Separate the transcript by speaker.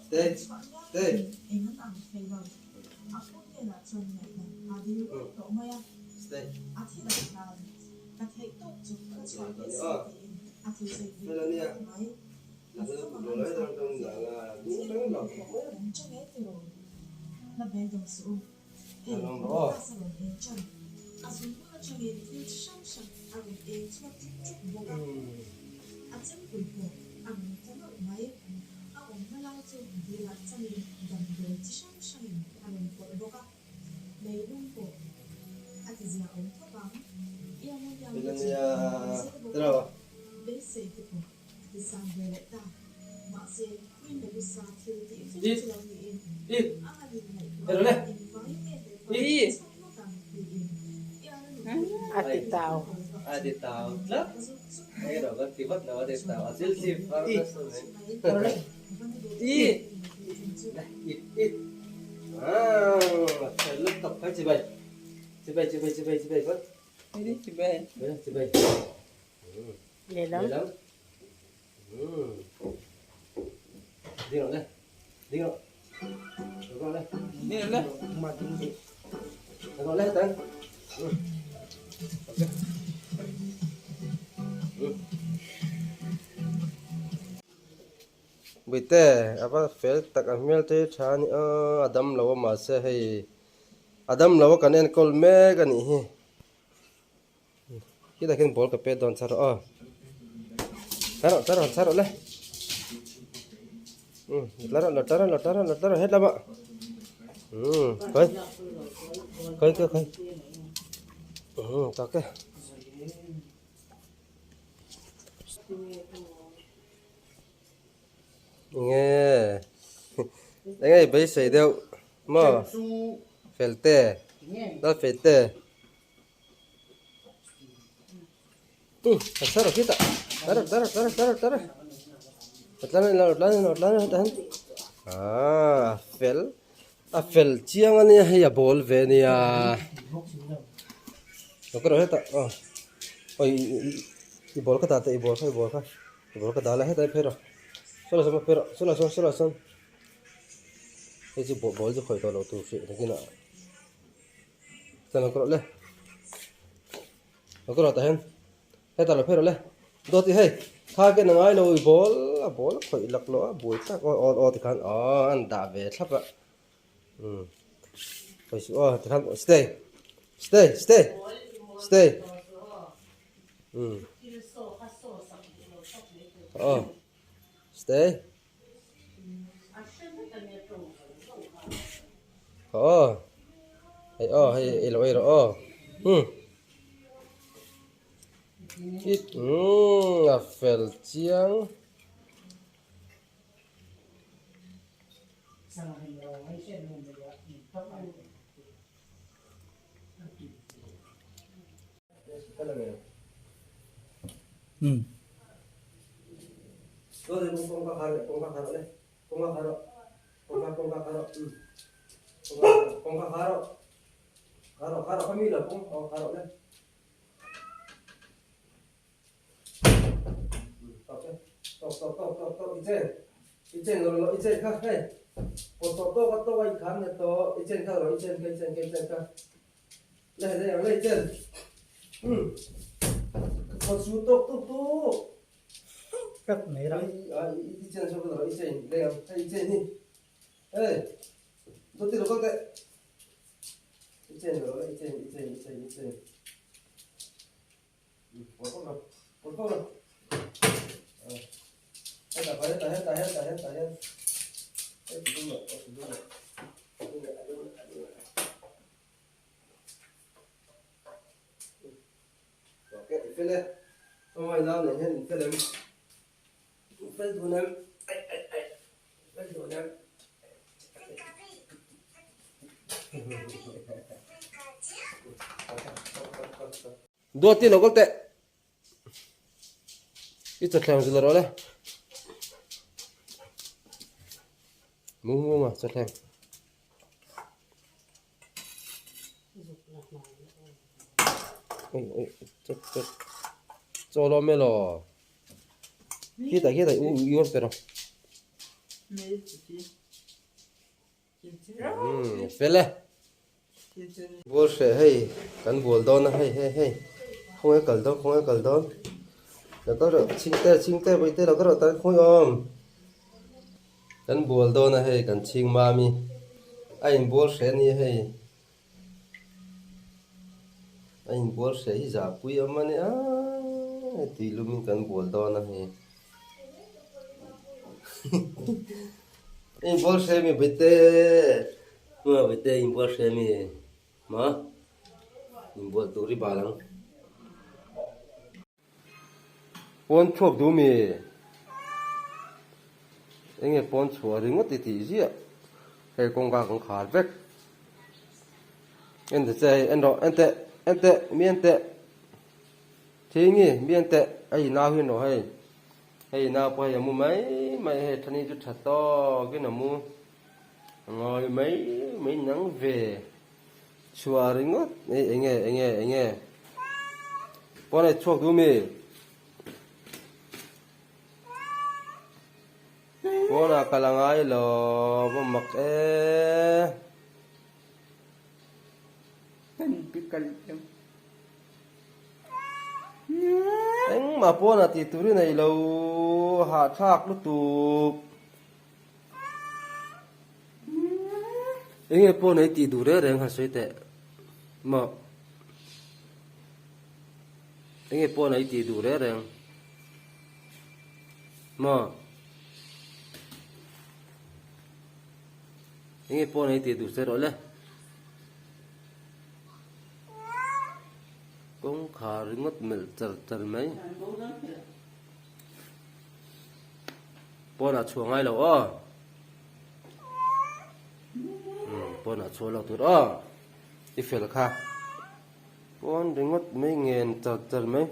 Speaker 1: Stay. Stay.
Speaker 2: A ti tau.
Speaker 1: A ti tau tlat. Hei ro kan ti vat lo a ti tau. A thil thip var nasa mai. I. It it. Ah, fel lutuk khai chibai. Chibai chibai chibai chibai vat.
Speaker 2: Chibai.
Speaker 1: Chibai.
Speaker 2: Lehlam.
Speaker 1: Lehlam. Ding rawh le. Ding rawh. Ding rawh le.
Speaker 3: Ding rawh le.
Speaker 1: Ding rawh le tan. Buite a va fel tak a hmel te hi tha a ni a a dam lo a mahse hei a dam lo a kan enkawl mek a nih hi. Khitah khian ball ka pet dawn char rawh aw. Tar rawh tar rawh char rawh le. Um la rawh la tar rawh la tar rawh la tar rawh het lamah. Um khawi khawi khawi khawi. Um tak e. Nge enge i beisei deuh maw fel te lal fel te. A fel a fel chiang a nia hei a bawl ve a nia hetah aw i bawl kha dah teh i bawl kha i bawl kha i bawl kha dah la hetah phei rawh sawlai sawn phei rawh sawlai sawn sawlai sawn hei chu bawl chu khawih tawh loh tur hrih nakinah. Chuan lo kawrh le. Lo kawrh tah hian hetah lo phei rawh le. Dawt i hei kha ken a ngai lo i ball a ball a khawih lak loh a buai tak aw aw aw tikhan aw an dah ve thlap a. Umm khawih suh aw tikhan stay stay stay stay umm aw stay. Aw hei aw hei ei lo ei rawh aw hmm a fel chiang.
Speaker 3: Kat mai rawh.
Speaker 1: Duati lo kal teh. I chawthleng zil rawh le. Mung mung a chawthleng. Oi oi chawt chawt. Chaw lawm e law. Khitah khitah u i rawn pe rawh. Umm fel e. Bual hreh hei kan bual dawn a hei hei hei khawnge kal dawn khawnge kal dawn lo kal rawh chhingte chhingte bawihte lo kal rawh tan khawnge awm kan bual dawn a hei kan chhing mami a inbual hreh a nia hei a inbual hreh hi zahpui awm a nia tui lumin kan bual dawn a hei. Inbual hre mi bawihte hma bawihte inbual hre mi hma inbual tur hi bal ang pawn chhuak duh mi enge pawn chhuah ringawt i tih ziah hei kawngka kan khar vek en ta che hei en rawh en teh en teh mi en teh. Theingi, mian teh a i nau hi rawh hei. Hei i nau pawh hei a mu mai mai hei thani chu tha tawkin a mu. A ngawi mai mai nang ve. Chhuah ringawt ei enge enge enge. Pawn ei chhuak duh mi? Pawnah kal a ngai lo va mak e. Engmah pawnah tih tur i nei lo hahthlak lutuk. Enge pawn ei tih duh reng reng han sawi teh maw. Enge pawn ei tih duh reng reng maw. Enge pawn ei tih duh che rawh le. Kawngkhar ringawt melh char char mai. Pawnah chhuah ngai lo aw. Umm pawnah chhuah lo tur aw. I fel kha. Pawn ringawt mai ngen char char mai.